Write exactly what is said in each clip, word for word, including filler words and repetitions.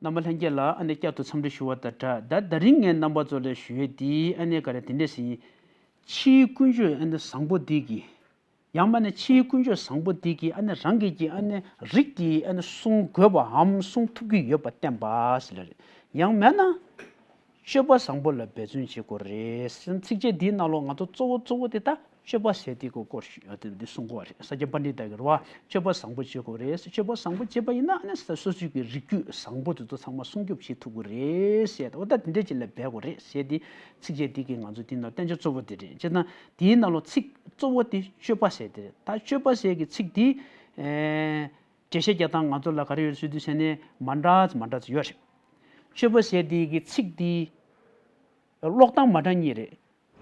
རྣམ་པ་ལྷན་རྒྱས་ལ་ཨ་ནི་བསྐྱར་དུ་འཚམས་འདྲི་ཞུ་བ་དང་སྦྲགས། ད་དེ་རིང་ངས་རྣམ་པ་ཚོ་ལ་ཞུ་ཡས་འདི་ཨ་ནི་ག་རེ་དེ་འདྲས་ཟེར་ཡིན། ཕྱིའི་ཀུན་སྤྱོད་ཨ་ནི་བཟང་པོ་འདི་གིས། ཡང་མིན་ན་ཕྱིའི་ཀུན་སྤྱོད་བཟང་པོ་འདི་གིས་ཨ་ནི་རང་གི་གི་ཨ་ནི་རིགས་འདི་ཨ་ནི་སྲུང་དགོས་པའམ་སྲུང་ཐུབ་ཀྱི་ཡོད་པ་བསྟན་པ་ཟེར་ལ་རེད། ཡང་མིན་ན། སྤྱོད་པ་བཟང་པོ་ལ་འབད་བརྩོན་བྱེད་དགོས་རེད། ཚིགས་བཅད་འདིའི་ནང་ལོགས་ང་ཚོ་གཙོ་བོ་གཙོ་བོ་དེ་ད་སྤྱོད་པ་ཟེར་དེ་གོ་སྐོར་ཞུ་ཡ་དེ་འདི་གསུང་གོ་བ་རེད། ས་སྐྱ་པཎྜི་ཏ་གི་རེད་བ། སྤྱོད་པ་བཟང་པོ་བྱེད་དགོས་རེད། སྤྱོད་པ་བཟང་པོ་བྱེད་པ་ཡིན་ན་ཨ་ནི་ས་སོ་སོའི་གི་རིགས་རྒྱུད་བཟང་པོ་དེ་ཚོ་ཚང་མ་སྲུང་སྐྱོབ་བྱེད་ཐུབ་ཀྱི་རེད་ཟེར། འོ་ད་དེ་འདྲས་ཅིག་ལ་འབད་དགོས་རེད་ཟེར་དེ་ཚིགས་བཅད་འདི་གི་ང་ཚོ་འདི་ནང་བསྟན་བྱ་གཙོ་བོ་དེ་རེད། བྱས་ཙང་དེའི་ནང་ལོགས་ཚིག་གཙོ་བོ་དེ་སྤྱོད་པ་ཟེར་དེ་རེད། ད་སྤྱོད་པ་ཟེར་གི་ཚིག་འདི། ཨེ། འགྲེལ་བཤད་རྒྱག་སྟངས་ང་ཚོ་ལ་ག་རེ་ཡོད་ཟེར་དུས་ཟེར་ནས་མ་འདྲ་མ་འདྲ་ཚོ་ཡོད་རེད། སྤྱོད་པ་ཟེར་དེ་གི་ཚིག་འདི་ཀློག་སྟངས་མ་འདྲ་གཉིས་རེད།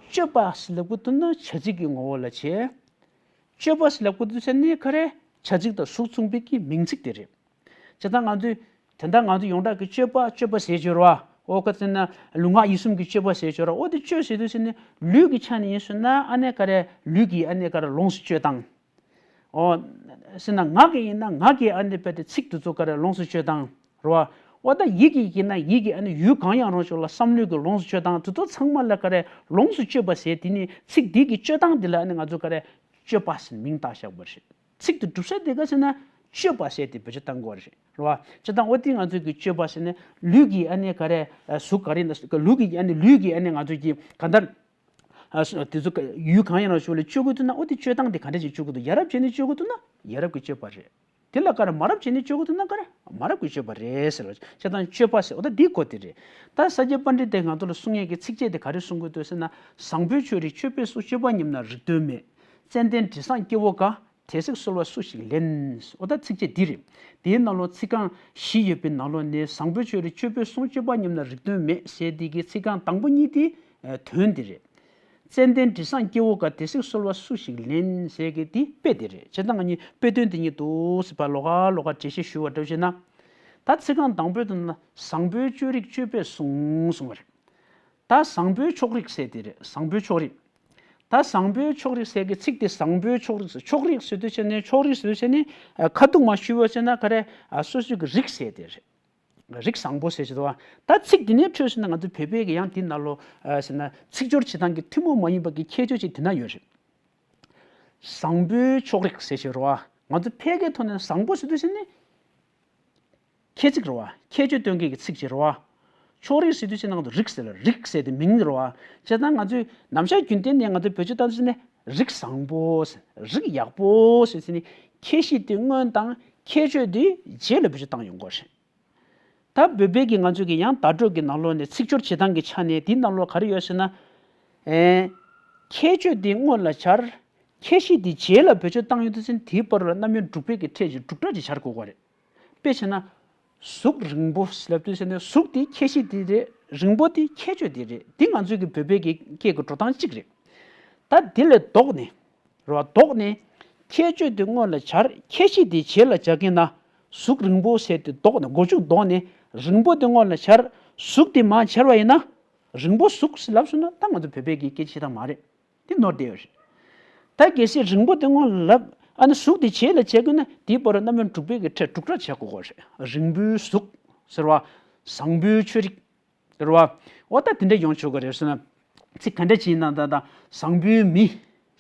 སྤྱོད་པ་ཟེར་ལབ་དགོས་འདུག་ན་བྱ་ཚིག་གི་ངོ་བོ་ལ་བྱས། སྤྱོད་པ་ཟེར་ལབ་དགོས་འདུག་ཟེར་ནས་ག་རེ་བྱ་ཚིག་དང་གཟུགས་མཚུངས་པའི་གི་མིང་ཚིག་དེ་རེད། བྱས་ཙང་ང་ཚོས་དེ་འདྲ་ང་ཚོ་ཡོངས་གྲགས་ཀྱི་སྤྱོད་པ་སྤྱོད་པ་ཟེར་གྱི་ཡོད་རེད་བ། ཨོ་ཁ་ཚིག་ན་ལུས་ངག་ཡིད་གསུམ་གྱི་སྤྱོད་པ་ཟེར་གྱི་ཡོད་རེད། ཨོ་དེ་སྤྱོད་ཟེར་དུས་ཟེར་ནས་ལུས་ཀྱི་ཆ་ནས་ཡིན་ཟེར་ན་ཨ་ནི་ག་རེ་ལུས་ཀྱི་ཨ་ནི་ག་རེ་ལོངས་སུ་སྤྱོད་སྟངས། ཨོ། ཟེར་ན་ངག་གི་ཡིན་ན་ངག་གི་ཨ་ནི་དཔེ་དེ་ཚིག་དེ་ཚོ་ག་རེ་ལོངས་སུ་སྤྱོད་སྟངས་རེད་བ། ཨོ་ད་ཡིད་ཀྱི་ཡིན་ན་ཡིད་ཀྱི་ཨ་ནི་ཡུལ་གང་ཡང་རུང་ཞིག་ལ་བསམ་བློའི་གི་ལོངས་སུ་སྤྱོད་སྟངས་དེ་ཚོ་ཚང་མ་ལ་ག་རེ་ལོངས་སུ་སྤྱོད་པ་ཟེར་དེ་ནི་ཚིག་འདི་གི་སྤྱོད་སྟངས་འདི་ལ་ཨ་ནི་ང་ཚོ་ག་རེ་སྤྱོད་པ་ཟེར་མིང་བཏགས་བཞག་པ་རེད། ཚིག་དེ་གྲུབ་ས་དེ་ག་ཟེར་ན་སྤྱོད་པ་ཟེར་དེ་བེད་སྤྱོད་བཏང་དགོས་རེད་རེད་བ། སྤྱོད་སྟངས་ཨོ་དེ་ང་ཚོ་གི་སྤྱོད་པ་ཟེར་ནས་ལུས་ཀྱི་ཨ་ནི་ག་རེ་གཟུགས་ག་རེ་ན་ལུས་ཀྱི་ཨ་ནི་ལུས་ཀྱི་ཨ་ནི་ང་ཚོ་གི་ག་འདྲ། ཨ་སོ་དེ་ཚོ་ཡུལ་གང་ཡིན་ན་ཞུ་ལ་སྤྱོད་དགོས་འདུག་ན་ཨོ་དེ་སྤྱོད་སྟངས་དེ་ག་འདྲ་ཞིག་སྤྱོད་དགོས་འདུག་ཡ་རབས་བྱས་ནས་སྤྱོད་དགོས་འདུག་ན་ཡ་རབས་ཀྱི་སྤྱོད་པ་རེད། དེ་ལ་ག་རེ་མ་རབས་བྱས་ནས་སྤྱོད་དགོས་འདུག་ན་ག་རེ་མ་རབས་ཀྱི་སྤྱོད་པ་རེད་ཟེར་བ། བྱས་ཙང་སྤྱོད་པ་ཟེར་ཨོ་ད་འདི་གོ་དེ་རེད། ད་ས་སྐྱ་པཎྜི་ཏས་ང་ཚོ་ལ་གསུང་ཡས་ཀྱི་ཚིགས་བཅད་དེ་ག་རེ་གསུང་དགོས་འདུག་ཟེར་ན། བཟང་པོའི་ཆོས་རིག་སྤྱོད་པས་བསྲུང་། སྤྱོད་པ་ཉམས་ན་རིགས་དོན་མེད། ཙན་དན་དྲི་བཟང་སྐྱེ་བོ་དགའ། དེ་ཚིག་གསོལ་བ་སུ་ཞིག་ལེན། ཨོ་ད་ཚིགས་བཅད་འདི་རེད། དེའི་ནང་ལོགས་ཚིག་རྐང་བཞི་ཡོད་པའི་ནང་ལོགས་ནས་བཟང་པོའི་ཆོས་རིག་སྤྱོད་པས་བསྲུང་། སྤྱོད་པ་ཉམས་ན་རིགས་དོན་མེད་ཟེར་དེ་གི་ཚིག་རྐང་དང་པོ་གཉིས་དེ་དོན་འདི་རེད། ཙན་དན་དྲི་བཟང་སྐྱེ་བོ་དགའ། དེ་ཚིག་གསོལ་བ་སུ་ཞིག་ལེན་ཟེར་གི་དེ་དཔེ་དེ་རེད། བྱས་ཙང་ང་གཉིས་དཔེ་དོན་དེ་གཉིས་འདུག་ཟེར་བ་ལོགས་ཀ་ལོགས་ཀ་འགྲེལ་བཤད་ཞུ་བ་འདྲ་བྱས་ན། ད་ཚིག་རྐང་དང་པོའི་དོན་ལ་བཟང་པོའི་ཆོས་རིག་སྤྱོད་པས་བསྲུང་གསུངས་པ་རེད། ད་བཟང་པོའི་ཕྱོགས་རིག་ཟེར་དེ་རེད། བཟང་པོའི་ཕྱོགས་རིག་ད་བཟང་པོའི་ཕྱོགས་རིག་ཟེར་གི་ཚིག་དེ་བཟང་པོའི་ཕྱོགས་རིག་ཟེར། ཕྱོགས་རིག་ཟེར་དུས་བྱས་ནས་ཕྱོགས་རིག་ཟེར་དུས་བྱས་ནས་ཨ་ཁ་ཐུག་མ་ཞུས་པ་བྱས་ན་ག་རེ་ཨ་སོ་སོའི་གི་རིགས་ཟེར་དེ་རེད། རིགས་བཟང་པོ་ཟེར་བྱེད་དོ། ད་ཚིག་འདི་ནས་འཕྲོས་ཟེར་ན་ང་ཚོ་བོད་པའི་གི་ཡང་འདི་ནང་ལོགས་ཨ་ཟེར་ན་ཚིག་སྦྱོར་བྱེད་སྟངས་ཀྱི་ཐུན་མོང་མ་ཡིན་པ་གི་ཁྱད་ཆོས་ཅིག་འདི་ན་ཡོད་རེད། བཟང་པོའི་ཕྱོགས་རིག་ཟེར་བྱེད་རོ། ང་ཚོ་ཕལ་སྐད་ཐོག་ནས་བཟང་པོ་ཟེར་དུས་ཟེར་ནས། ཁྱད་ཚིག་རེད་བ། ཁྱད་ཆོས་སྟོན་མཁན་གྱི་ཚིག་ཅིག་རེད་བ། ཕྱོགས་རིག་ཟེར་དུས་ཕྱི་ནང་དུ་རིག་ཟེར་ལ་རིག་ཟེར་དེ་མིང་རེད་བ། བྱས་ཙང་ང་ཚོས་ནམ་ཞག་རྒྱུན་ལྡན་ནས་ང་ཚོས་བེད་སྤྱོད་བཏང་ཟེར་ནས་རིག་བཟང་པོ་ཟེར་རིག་ཡག་པོ་ཟེར་ཟེར་ནས་ཁྱད་གཞི་དེ་སྔོན་དང་ཁྱད་ཆོས་དེ་རྗེས་ལ་བེད་སྤྱོད་བཏང་ཡོང་དགོས་རེད། ད་བོད་པའི་གི་ང་ཚོས་གི་ཡང་བརྡ་སྤྲོད་ཀྱི་ནང་ལོགས་ནས་ཚིག་སྦྱོར་བྱེད་སྟངས་ཀྱི་ཆ་ནས་དེའི་ནང་ལོགས་ག་རེ་ཡོད་ཟེར་ན། ཨེ། ཁྱད་ཆོས་དེ་སྔོན་ལ་སྦྱར། ཁྱད་གཞི་དེ་རྗེས་ལ་བེད་སྤྱོད་བཏང་ཡོང་དུས་ཙམ་དེའི་བར་ལ་རྣམ་དབྱེ་དྲུག་པའི་གི་ཕྲད་ཀྱི་དྲུག་སྒྲ་ཅིག་སྦྱར་དགོས་པ་རེད། དཔེ་བྱས་ན། གཟུགས་རིང་པོ་ལབ་དུས་ཟེར་ནས་གཟུགས་དེ་ཁྱད་གཞི་དེ་རེད། རིང་པོ་དེ་ཁྱད་ཆོས་དེ་རེད། འདི་ང་ཚོའི་གི་བོད་པའི་གི་སྐད་ཀྱི་འགྲོ་སྟངས་གཅིག་རེད། ད་དེ་ལས་ལྡོག་ནས། རེད་བ། ལྡོག་ནས། ཁྱད་ཆོས་དེ་སྔོན་ལ་སྦྱར། ཁྱད་གཞི་དེ་རྗེས་ལ་སྦྱར་མཁན་ན། གཟུགས་རིང་པོ་ཟེར་དེ་ལྡོག་ནས་མགོ་མཇུག་ལྡོག་ནས་རིང་པོ་དེ་སྔོན་ལ་སྦྱར། གཟུགས་དེ་མར་སྦྱར་བ་ཡིན་ན། རིང་པོ་གཟུགས་ལབ་སོང་ན་ད་ང་ཚོ་བོད་པའི་གི་སྐད་ཆ་བཤད་སྟངས་མ་རེད། དེ་ནོར་བསྡད་ཡོད་རེད། ད་གལ་སྲིད་རིང་པོ་དེ་སྔོན་ལ་ལབ། ཨ་ནི་གཟུགས་དེ་རྗེས་ལ་བྱས་དགོས་ན་དེའི་བར་རྣམ་དབྱེ་དྲུག་པའི་གི་ཕྲད་དྲུག་སྒྲ་བྱེད་དགོས་རེད། རིང་པོའི་གཟུགས་ཟེར་བ། བཟང་པོའི་ཆོས་རིག་ཟེར་བ། འོ་ད་དེ་འདྲ་ཡོང་ཆོག་གི་རེད་ཟེར་ན། ཚིག་ག་འདྲ་ཅིག་ཡིན་ན་ད་ད་བཟང་པོའི་མི་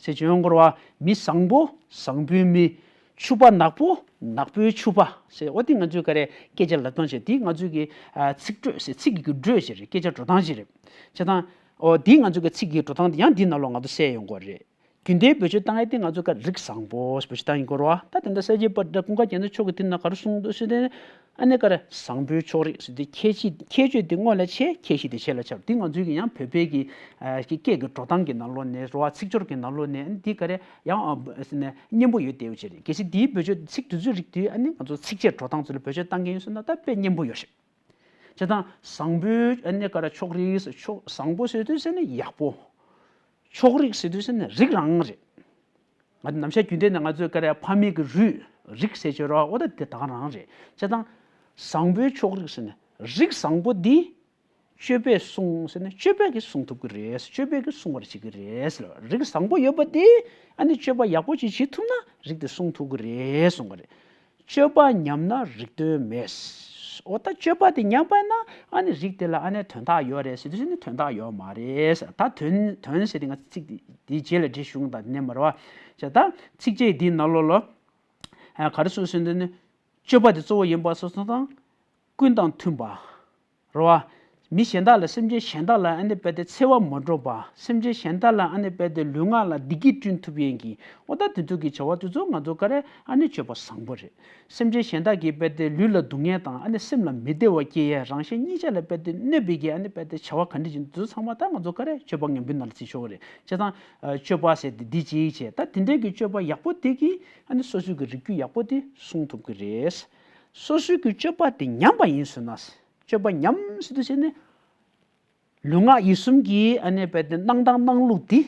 ཟེར་བྱས་ཡོང་དགོས་རེད་བ། མི་བཟང་པོ་བཟང་པོའི་མི། ཕྱུ་པ་ནག་པོ་ནག་པོའི་ཕྱུ་པ་ཟེར། འོ་དེ་ང་ཚོའི་ག་རེ་སྐད་ཆ་ལབ་སྟངས་བྱས་དེ་ང་ཚོའི་གི་ཨ་ཚིག་འགྲོས་ཟེར། ཚིག་གི་གི་འགྲོས་ཅིག་རེད། སྐད་ཆ་འགྲོ་སྟངས་ཅིག་རེད། བྱས་ཙང་། ཨོ་འདིའི་ང་ཚོ་གི་ཚིག་གི་འགྲོ་སྟངས་དེ་ཡང་འདིའི་ནང་ལོགས་ང་ཚོ་གསལ་ཡོང་གི་རེད། རྒྱུན་ལྡན་བེད་སྤྱོད་བཏང་ཡས་དེ་ང་ཚོ་ག་རིགས་བཟང་པོ་བེད་སྤྱོད་བཏང་ཡོང་གི་རེད་བ། ད་དེ་འདྲ་ས་སྐྱ་པཎྜི་ཏ་ཀུན་དགའ་རྒྱལ་མཚན་མཆོག་གིས་དེ་ན་ག་རེ་གསུངས་འདུག་ཟེར་ཏེ། ཨ་ནི་ག་རེ་བཟང་པོའི་ཕྱོགས་རིག་ཟེར་དེ་ཁྱད་ཆོས་ཁྱད་ཆོས་དེ་སྔོན་ལ་བྱས། ཁྱད་གཞི་དེ་རྗེས་ལ་སྦྱར། དེ་ང་ཚོའི་གི་ཡང་བོད་པའི་གི་ཨ་གི་སྐད་ཀྱི་འགྲོ་སྟངས་ཀྱི་ནང་ལོགས་ནས་རེད་བ། ཚིག་སྦྱོར་གྱི་ནང་ལོགས་ནས་ཨ་ནི་འདི་ག་རེ་ཡང་ཨ་ཟེར་ནས་སྙན་པོ་ཡོད་བསྡད་ཡོད་ཅིག་རེད། གལ་སྲིད་དེའི་བེད་སྤྱོད་ཚིག་དེ་ཚོའི་རིགས་དེ་ཨ་ནི་ང་ཚོ་ཚིགས་བཅད་འགྲོ་སྟངས་ཚོ་ལ་བེད་སྤྱོད་བཏང་གི་ཡིན་ཟེར་ན་ད་དཔེ་སྙན་པོ་ཡོད་རེད། བྱས་ཙང་བཟང་པོའི་ཨ་ནི་ག་རེ་ཕྱོགས་རིག་ཟེར། ཕྱོགས་བཟང་པོ་ཟེར་དུས་ཟེར་ནི་ཡག་པོ། ཕྱོགས་རིག་ཟེར་དུས་ཟེར་ནི་རིགས་རང་རེད། ང་ཚོ་ནམ་ཞག་རྒྱུན་ལྡན་ནས་ང་ཚོས་ག་རེ་ཕ་མེས་ཀྱི་རུས་རིགས་ཟེར་བྱས་རོགས། འོ་ད་དེ་དག་རང་རེད། བྱས་ཙང་བཟང་པོའི་ཕྱོགས་རིག་ཟེར་ནི་རིགས་བཟང་པོ་འདི་སྤྱོད་པས་བསྲུང་ཟེར་ནི་སྤྱོད་པས་ཀྱིས་བསྲུང་ཐུབ་ཀྱི་རེད། སྤྱོད་པས་ཀྱིས་བསྲུང་བར་བྱེད་ཀྱི་རེད་ཟེར། རིགས་བཟང་པོ་ཡོད་པ་དེ་ཨ་ནི་སྤྱོད་པ་ཡག་པོ་ཅིག་བྱེད་ཐུབ་ན་རིགས་དེ་བསྲུང་ཐུབ་ཀྱི་རེད་གསུངས་པ་རེད། སྤྱོད་པ་ཉམས་ན་རིགས་དོན་མེད། འོ་ད་སྤྱོད་པ་དེ་ཉམས་པ་ན་ཨ་ནི་རིགས་དེ་ལ་ཨ་ནི་དོན་དག་ཡོད་རེད་ཟེར་དུས་ཙམ་ནི་དོན་དག་ཡོད་མ་རེད། ད་དོན་དོན་ཟེར་དེ་ང་ཚིག་དེ་དེའི་རྗེས་ལ་འབྲི་ཞུ་ཡོང་དང་ནས་མ་རེད་བ། བྱས་ད་ཚིགས་བཅད་འདིའི་ནང་ལོགས་ལ་ཨ་ག་རེ་གསུངས་ཟེར་དུས་ནི་སྤྱོད་པ་དེ་གཙོ་བོ་ཡིན་པ་སོ་སོ་དང་ཀུན་དང་མཐུན་པ། རེད་བ། མི་གཞན་དག་ལ་སེམས་ཅན་གཞན་དག་ལ་ཨ་ནི་རྦད་དེ་འཚེ་བ་མ་སྒྲུབ་པ། སེམས་ཅན་གཞན་དག་ལ་ཨ་ནི་རྦད་དེ་ལུས་ངག་ལ་བདེ་སྐྱིད་བསྐྲུན་ཐུབ་ཡས་ཀྱི་འོ་ད་དེ་ཚོ་གི་བྱ་བ་དེ་ཚོ་ང་ཚོ་ག་རེ་ཨ་ནི་སྤྱོད་པ་བཟང་པོ་རེད། སེམས་ཅན་གཞན་དག་གི་རྦད་དེ་ལུས་ལ་སྡུག་བསྔལ་དང་ཨ་ནི་སེམས་ལ་མི་བདེ་བ་སྐྱེ་ཡས་རང་གཞན་གཉིས་ཆ་ལ་རྦད་དེ་གནོད་པའི་གི་ཨ་ནི་རྦད་དེ་བྱ་བ་ག་འདྲ་ཅིག་འདུག་ཚང་མ་ད་ང་ཚོ་ག་རེ་སྤྱོད་པ་ངན་པའི་ནང་ལ་བརྩི་ཆོག་གི་རེད། བྱས་ཙང་སྤྱོད་པ་ཟེར་དེ་འདི་གཅིག་བྱས་ད་དེ་འདྲའི་གི་སྤྱོད་པ་ཡག་པོ་དེ་གིས་ཨ་ནི་སོ་སོའི་གི་རིགས་རྒྱུད་ཡག་པོ་དེ་སྲུང་ཐུབ་ཀྱི་རེད། སོ་སོའི་གི་སྤྱོད་པ་དེ་ཉམས་པ་ཡིན་ཟེར་ན། སྤྱོད་པ་ཉམས་ཟེར་དུས་ཟེར་ནས། ལུས་ངག་ཡིད་གསུམ་གྱི་ཨ་ནི་རྦད་དེ་སྣང་སྟངས་སྣང་ལུགས་འདི་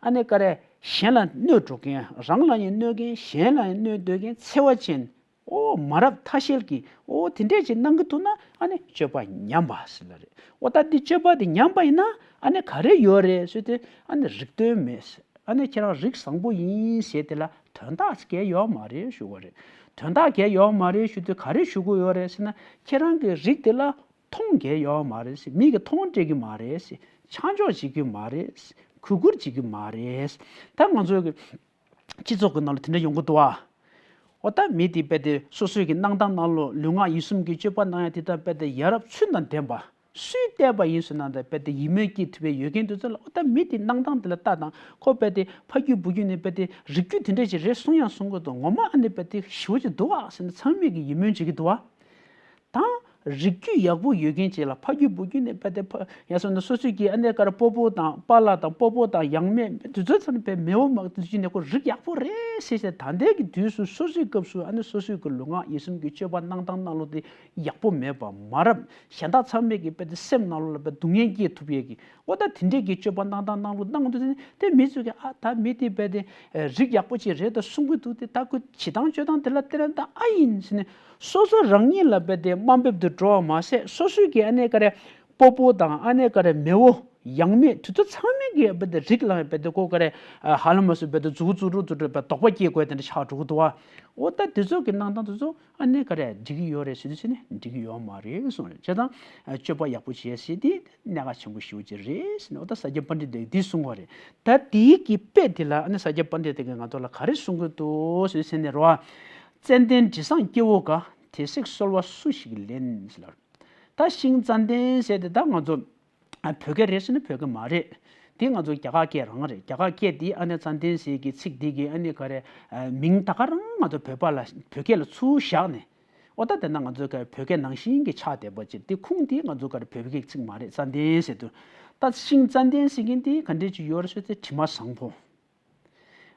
ཨ་ནི་ག་རེ་གཞན་ལ་གནོད་འགྲོ་མཁན་རང་ལ་ཡང་གནོད་མཁན་གཞན་ལ་ཡང་གནོད་འདོད་མཁན་འཚེ་བ་ཅན། ཨོ་མ་རབས་ཐ་ཤལ་གྱི་ཨོ་དེ་འདྲས་ཅིག་གནང་གི་འདུག་ན་ཨ་ནི་སྤྱོད་པ་ཉམས་པ་ཟེར་ལ་རེད། ཨོ་ད་འདི་སྤྱོད་པ་འདི་ཉམས་པ་ཡིན་ན་ཨ་ནི་ག་རེ་ཡོད་རེད་ཟེར་དུས་ཨ་ནི་རིགས་དོན་མེད། ཨ་ནི་ཁྱེད་རང་རིགས་བཟང་པོ་ཡིན་ཟེར་དེ་ལ་དོན་དག་གལ་ཡོད་མ་རེད་ཞུ་བ་རེད། དོན་དག་གལ་ཡོད་མ་རེད་ཞུ་དུས་ག་རེ་ཞུ་དགོས་ཡོད་རེད་ཟེར་ན་ཁྱེད་རང་གི་རིགས་དེ་ལ་མཐོང་གལ་ཡོད་མ་རེད་ཟེར། མིག་གིས་མཐོང་སྤྲད་ཀྱི་མ་རེད་ཟེར། ཆ་འཇོག་བྱེད་ཀྱི་མ་རེད་ཟེར། གུས་བཀུར་བྱེད་ཀྱི་མ་རེད་ཟེར། ད་ང་ཚོའི་གི་སྤྱི་ཚོགས་ཀྱི་ནང་ལ་དེ་འདྲ་ཡོང་གི་འདུག་ཨ། འོ་ད་མི་དེ་རྦད་དེ་སོ་སོའི་གི་སྣང་སྟངས་ནང་ལོགས་ལུས་ངག་ཡིད་གསུམ་གྱི་སྤྱོད་པ་གནང་ཡ་དེ་དག་རྦད་དེ་ཡ་རབས་ཚུལ་དང་ལྡན་པ། སུས་བལྟས་པ་ཡིན་ཟེར་ན་ད་རྦད་དེ་ཡིད་སྨོན་སྐྱེ་ཐུབ་པའི་ཡོད་མཁན་དེ་ཚོ་ལ་འོ་ད་མི་དེ་སྣང་སྟངས་དེ་ལ་ལྟ་དང་ཁོ་རྦད་དེ་ཕ་རྒྱུད་བུ་རྒྱུད་ནས་རྦད་དེ་རིགས་རྒྱུད་དེ་འདྲ་ཞིག་རེད་གསུང་ཡང་གསུང་གི་འདུག་ངོ་མ་ཨ་ནི་རྦད་དེ་ཞེ་པོ་ཅིག་འདུག་ཨ་ཟེར་ནས་ཚང་མས་གི་ཡིད་སྨོན་བྱེད་ཀྱི་འདུག་ཨ། དང་། རིགས་རྒྱུད་ཡག་པོ་ཡོད་མཁན་ཅིག་ལ་ཕ་རྒྱུད་བུ་རྒྱུད་ནས་རྦད་དེ་ཕ་ཡ་སོ་ན་སོ་སོའི་གི་ཨ་ནེ་ཀར་སྤོ་བོ་དང་པཱ་ལགས་དང་སྤོ་བོ་དང་ཡང་མེས་དེ་ཚོའི་ཚབ་ནས་པའི་མེས་པོ་མ་དེ་ཚོ་ནས་ཁོ་རིགས་ཡག་པོ་རེད་ཟེར་ཟེར། ད་ལྟའི་གི་དུས་སུ་སོ་སོའི་སྐབས་སུ་ཨ་ནེ་སོ་སོའི་གི་ལུས་ངག་ཡིད་གསུམ་གྱི་སྤྱོད་པ་གནང་སྟངས་གནང་ལུགས་དེ་ཡག་པོ་མེད་པ་མ་རབས་གཞན་དག་ཚང་མས་གི་རྦད་དེ་སེམས་ནང་ལོགས་ལ་རྦད་སྡུག་བསྔལ་སྐྱེ་ཐུབ་ཡས་གི་འོ་ད་དེ་འདྲས་གི་སྤྱོད་པ་གནང་སྟངས་གནང་ལུགས་གནང་དུས་དེ་མི་ཚོས་གི་ཨ་ད་མི་དེ་རྦད་དེ་རིགས་ཡག་པོ་ཅིག་རེད་ད་གསུང་གི་འདུག་སྟེ་ད་ཁོ་བྱེད་སྟངས་སྤྱོད་སྟངས་དེ་ལ་དེ་ལ་ད་ཨ་ཡིན་ཟེར་ནས། སོ་སོ་རང་ཉིད་ལ་རྦད་དེ་དམའ་འབེབས་དུ་འགྲོ་བ་མ་ཟད་སོ་སོའི་གི་ཨ་ནེ་ཀ་རེ་སྤོ་བོ་དང་ཨ་ནེ་ཀ་རེ་མེས་པོ་ཡང་མེས་དེ་ཚོ་ཚང་མས་གི་རྦད་དེ་རིགས་ལ་རྦད་དེ་ཀོ་ཀ་རེ་ཧ་ལམ་སུ་རྦད་དེ་མཛུ་གུ་བཙུགས་འགྲོ་བཙུགས་འགྲོ་རྦད་དོགས་པ་སྐྱེ་དགོས་དེ་འདྲ་ཆགས་འགྲོ་གི་འདུག་བ། འོ་ད་དེ་ཚོ་གི་གནང་སྟངས་དེ་ཚོ་ཨ་ནེ་ཀ་རེ་འགྲིག་གི་ཡོད་རེད་ཟེར་དུས་ཟེར་ནས་འགྲིག་གི་ཡོད་མ་རེད་གསུངས་རེད། བྱས་ཙང་སྤྱོད་པ་ཡག་པོ་བྱེད་ཟེར་དེ་གནད་འགག་ཆེན་པོ་ཞེ་པོ་ཅིག་རེད་ཟེར་ནས་འོ་ད་ས་སྐྱ་པཎྜི་ཏས་འདི་གསུང་བ་རེད། ད་དེའི་གི་དཔེ་དེ་ལ་ཨ་ནེ་ས་སྐྱ་པཎྜི་ཏས་གི་ང་ཚོ་ལ་ག་རེ་གསུང་གི་འདུག་ཟེར་ཟེར་ནས་རོ། ཙན་དན་དྲི་བཟང་སྐྱེ་བོ་དགའ། དེ་བསྲེགས་གསོལ་བ་སུ་ཞིག་ལེན་ཟེར་ལ། ད་ཤིང་ཙན་དན་ཟེར་དེ་ད་ང་ཚོ་ཨ་བོད་སྐད་རེད་ཟེར་ན་བོད་སྐད་མ་རེད། དེ་ང་ཚོ་རྒྱ་གར་སྐད་རང་རེད། རྒྱ་གར་སྐད་དེ་ཨ་ནེ་ཙན་དན་ཟེར་གི་ཚིག་དེ་གི་ཨ་ནེ་ག་རེ་མིང་ད་ག་རང་ང་ཚོ་བོད་པ་ལ་བོད་སྐད་ལ་ཚུར་བཞག་ནས། འོ་ད་དེ་ན་ང་ཚོའི་ག་བོད་སྐད་ནང་བཞིན་གྱི་ཆགས་བསྡད་པ་ཅིག་དེ་ཁུངས་དེ་ང་ཚོ་ག་རེ་བོད་སྐད་ཚིག་མ་རེད། ཙན་དན་ཟེར་དུས། ད་ཤིང་ཙན་དན་ཟེར་མཁན་དེ་ག་འདྲས་ཅིག་ཡོད་རེད་ཟེར་ཚེ་དྲི་མ་བཟང་པོ།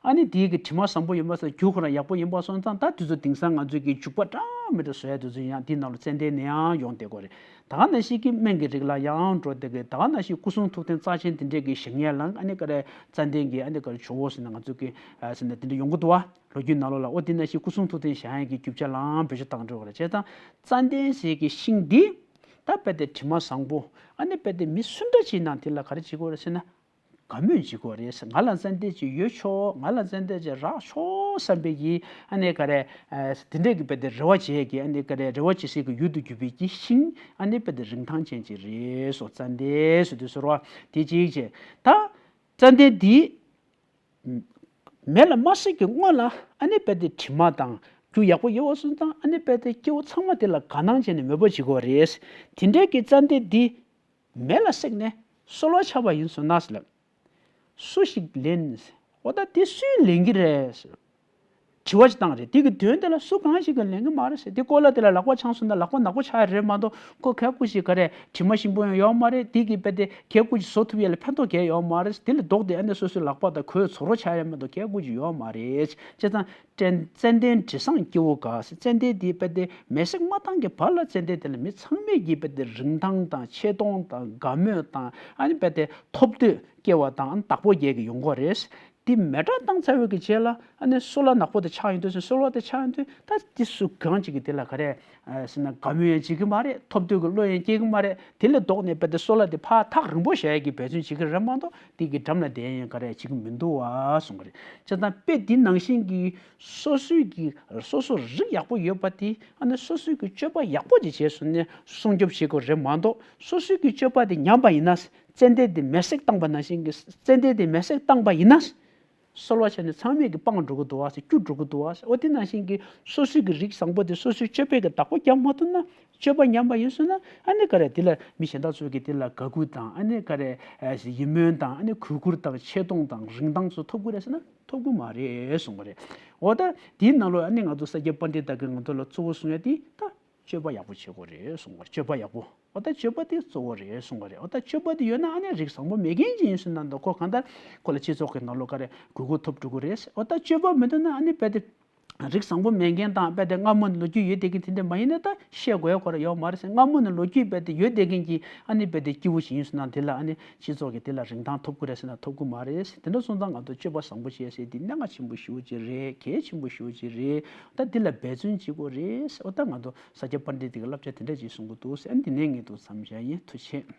ཨ་ནི་དེའི་གི་དྲི་མ་བཟང་པོ་ཡོད་མ་ཟེར་རྒྱུ་ཁོ་རང་ཡག་པོ་ཡིན་པ་སོང་ཙང་ད་དུས་ཚོད་དེང་སང་ང་ཚོའི་གི་བྱུག་པ་འདྲ་མི་འདྲ་བཟོ་ཡ་དུས་ཚོད་ཡང་དེའི་ནང་ལ་ཙན་དན་ནས་ཡང་ཡོང་བསྡད་ཀྱི་རེད། ད་ག་ནང་བཞིན་གྱི་སྨན་གྱི་རིགས་ལ་ཡང་འགྲོ་བསྡད་ཀྱི་རེད། ད་ག་ནང་བཞིན་སྐུ་གསུང་ཐུགས་རྟེན་རྩ་ཆེན་དེ་འདྲས་ཀྱི་བཞེངས་ཡས་ལ་ཨ་ནི་ག་རེ་ཙན་དན་གྱི་ཨ་ནི་ག་རེ་ཇོ་བོ་ཟེར་ན་ང་ཚོ་གི་ཨ་ཟེར་ན་དེ་འདྲ་ཡོང་གི་འདུག་བ། ལོ་རྒྱུས་ནང་ལོགས་ལ་ཨོ་དེ་ནང་བཞིན་སྐུ་གསུང་ཐུགས་རྟེན་བཞེངས་ཡས་ཀྱི་རྒྱུ་ཆ་ལའང་བེད་སྤྱོད་བཏང་འགྲོ་བ་རེད། བྱས་ཙང་ཙན་དན་ཟེར་གྱི་ཤིང་འདི་ད་རྦད་དེ་དྲི་མ་བཟང་པོ་ཨ་ནི་རྦད་དེ་མི་སུ་འདྲ་ཅིག་ནང་དེ་ལ་ག་རེ་བྱེད་དགོས་རེད་ཟེར་ན། དགའ་མོས་བྱེད་དགོས་རེད། ང་ལ་ཙན་དན་ཅིག་ཡོད་ཆོག་ང་ལ་ཙན་དན་ཅིག་རག་ཆོག་བསམ་པའི་གི་ཨ་ནི་ག་རེ། དེ་འདྲས་ཀྱི་རྦད་དེ་རེ་བ་བྱེད་ཀྱི་ཨ་ནི་ག་རེ་རེ་བ་བྱེད་སའི་གི་ཡུལ་དུ་གྱུར་པའི་གི་ཤིང་ཨ་ནི་རྦད་དེ་རིན་ཐང་ཅན་ཅིག་རེད་སོ། ཙན་དན་ཟེར་དུས་ཟེར་བ་དེ་གཅིག་བྱས། ད་ཙན་དན་འདི་མེ་ལ་མ་བསྲེགས་ཀྱི་སྔོན་ལ་ཨ་ནི་རྦད་དེ་དྲི་མ་དང་རྒྱུ་ཡག་པོ་ཡོད་པ་སོང་ཙང་ཨ་ནི་རྦད་དེ་སྐྱེ་བོ་ཚང་མ་དེ་ལ་དགའ་སྣང་བྱས་ནས་མོས་པ་བྱེད་དགོས་རེད། དེ་འདྲས་ཀྱི་ཙན་དན་འདི། མེ་ལ་བསྲེགས་ནས་གསོལ་བ་བཅག་པ་ཡིན་ཟེར་ན་ཟེར་ལབ། སུ་ཞིག་ལེན། འོ་ད་དེ་སུས་ལེན་གྱི་རེད་ཟེར། དྲི་བ་ཞིག་བཏང་རེད། དེ་གི་དོན་དེ་ལ་སུ་གང་ཞིག་གིས་ལེན་གྱི་མ་རེད་ཟེར། དེ་ཀོ་ལ་དེ་ལ་ལག་པ་འཆང་སོང་ན་ལག་པ་ནག་པོ་ཆགས་ཡ་རེད་མ་གཏོགས་ཁོ་གད་སྐུ་ཞིག་ག་རེ་དྲི་མ་ཞིམ་པོ་ཡང་ཡོད་མ་རེད། དེ་གི་རྦད་དེ་གད་སྐུ་ཞིག་བཟོ་ཐུབ་ཡ་ལ་ཕན་ཐོགས་གང་ཡང་ཡོད་མ་རེད། དེ་ལ་ལྡོག་སྟེ་ཨ་ནི་སོ་སོའི་ལག་པ་དང་གོས་བཟོ་རོགས་ཆགས་ཡ་མ་གཏོགས་གད་སྐུ་ཞིག་ཡོད་མ་རེད། བྱས་ཙང་། ཙན་ཙན་དན་དྲི་བཟང་སྐྱེ་བོ་དགའ་ཟེར། ཙན་དན་དེ་རྦད་དེ་མེ་བསྲེགས་མ་བཏང་གི་བར་ལ་ཙན་དན་དེ་ལ་མི་ཚང་མས་ཀྱིས་རྦད་དེ་རིན་ཐང་དང་ཆེ་མཐོང་དང་དགའ་མོས་དང་ཨ་ནི་རྦད་དེ་ཐོབ་འདོད་སྐྱེ་བ་དང་ཨ་ནི་བདག་པོ་རྒྱག་གི་ཡོང་གི་རེད། དེ་མེ་སྲེག་བཏང་ཚར་བའི་གི་རྗེས་ལ་ཨ་ནི་སོལ་བ་ནག་པོ་དེ་ཆགས་ཡོང་དུས་ཙང་སོལ་བ་དེ་ཆགས་ཡོང་དུས་ད་དེ་སུ་གང་ཅིག་གིས་དེ་ལ་ག་རེ་ཟེར་ན་དགའ་མོས་ཡང་བྱེད་ཀྱི་མ་རེད། ཐོབ་འདོད་ཀྱི་བློ་ཡང་སྐྱེ་གི་མ་རེད། དེ་ལས་ལྡོག་ནས་རྦད་དེ་སོལ་བ་དེ་ཕར་ཐག་རིང་པོ་བཞག་ཡས་ཀྱི་འབད་བརྩོན་བྱེད་ཀྱི་རེད་མ་གཏོགས་དེ་གི་འགྲམ་ལ་བསྡད་ཡས་ཡང་ག་རེ་བྱེད་ཀྱི་མི་འདུག་བ་གསུང་གི་རེད། བྱས་ཙང་དཔེ་འདི་ནང་བཞིན་གྱི་སོ་སོའི་གི་སོ་སོ་རིགས་ཡག་པོ་ཡོད་པ་དེ་ཨ་ནི་སོ་སོའི་གི་སྤྱོད་པ་ཡག་པོ་ཅིག་བྱས་སོང་ནས་སྲུང་སྐྱོབ་བྱེད་དགོས་རེད་མ་གཏོགས། སོ་སོའི་གི་སྤྱོད་པ་དེ་ཉམས་པ་ཡིན་ན། ཙན་དན་དེ་མེ་སྲེག་བཏང་པ་ནང་བཞིན་གྱི་ཙན་དན་དེ་མེ་སྲེག་བཏང་པ་ཡིན་ན། སོལ་བ་ཆགས་ནས་ཚང་མས་ཀྱི་སྤང་འགྲོ་གི་འདུག་བ་ཟེར། སྐྱུར་འགྲོ་གི་འདུག་བ་ཟེར། འོ་དེ་ནང་བཞིན་གྱི་སོ་སོའི་གི་རིགས་བཟང་པོ་དེ་སོ་སོའི་སྤྱོད་པའི་གི་བདག་པོ་རྒྱབ་མ་ཐུབ་ན། སྤྱོད་པ་ཉམས་པ་ཡིན་སོང་ན་ཨ་ནི་ག་རེ་དེ་ལ་མི་གཞན་དག་ཚོས་ཀྱི་དེ་ལ་དགའ་གུས་དང་ཨ་ནི་ག་རེ་ཡིད་སྨོན་དང་ཨ་ནི་གུས་བཀུར་དང་ཆེ་མཐོང་དང་རིན་ཐང་ཚོ་ཐོབ་གི་རེད་ཟེར་ན་ཐོབ་གི་མ་རེད་གསུང་གི་རེད། འོ་ད་དེའི་ནང་ལོགས་ཨ་ནི་ང་ཚོ་ས་སྐྱ་པཎྜི་ཏ་གིས་ང་ཚོ་ལ་གཙོ་བོ་གསུང་ཡ་དེ་ད། སྤྱོད་པ་ཡག་པོ་བྱེད་དགོས་རེད་གསུང་བ་རེད། སྤྱོད་པ་ཡག་པོ། འོ་ད་སྤྱོད་པ་དེ་གཙོ་བོ་རེད་གསུང་བ་རེད། འོ་ད་སྤྱོད་པ་དེ་ཡོད་ན་ཨ་ནི་རིགས་བཟང་པོ་མེད་མཁན་ཅིག་ཡིན་ཟེར་ན་འདུག་ཁོ་གང་ལྟར་ཁོ་ལ་སྤྱི་ཚོགས་ཀྱི་ནང་ལོགས་ག་རེ་གུས་བཀུར་ཐོབ་འགྲོ་གི་རེད། འོ་ད་སྤྱོད་པ་མི་འདུག་ན་ཨ་ནི་རྦད་དེ་རིགས་བཟང་པོ་མེད་མཁན་དང་རྦད་དེ་སྔ་མོ་ནས་ལོ་རྒྱུས་ཡོད་བསྡད་མཁན་དེ་འདྲ་མ་ཡིན་ན་ད་བཤད་དགོས་ཡ་ཁོ་རང་ཡོད་མ་རེད་ཟེར། སྔ་མོ་ནས་ལོ་རྒྱུས་རྦད་དེ་ཡོད་བསྡད་མཁན་གྱི་ཨ་ནི་རྦད་དེ་སྐྱེས་བུ་ཞིག་ཡིན་ཟེར་ན་དེ་ལ་ཨ་ནི་སྤྱི་ཚོགས་ཀྱི་དེ་ལ་རིན་ཐང་ཐོབ་གི་རེད་ཟེར་ན་ཐོབ་གི་མ་རེད། དེ་འདྲ་སོང་ཙང་ང་ཚོ་སྤྱོད་པ་བཟང་པོ་བྱེད་ཟེར་དེ་གནད་འགག་ཆེན་པོ་ཞེ་པོ་ཅིག་རེད། གལ་ཆེན་པོ་ཞེ་པོ་ཅིག་རེད། ད་འདི་ལ་འབད་བརྩོན་བྱེད་དགོས་རེད། འོ་ད་ང་ཚོ་ས་སྐྱ་པཎྜི་ཏ་གི་བསླབ་བྱ་དེ་འདྲ་ཅིག་གསུང་གི་འདུག་ཟེར། འདི་ནས་ངས་འདུག་མཚམས་བཞག་ཡིན། ཐུགས་རྗེ་ཆེ།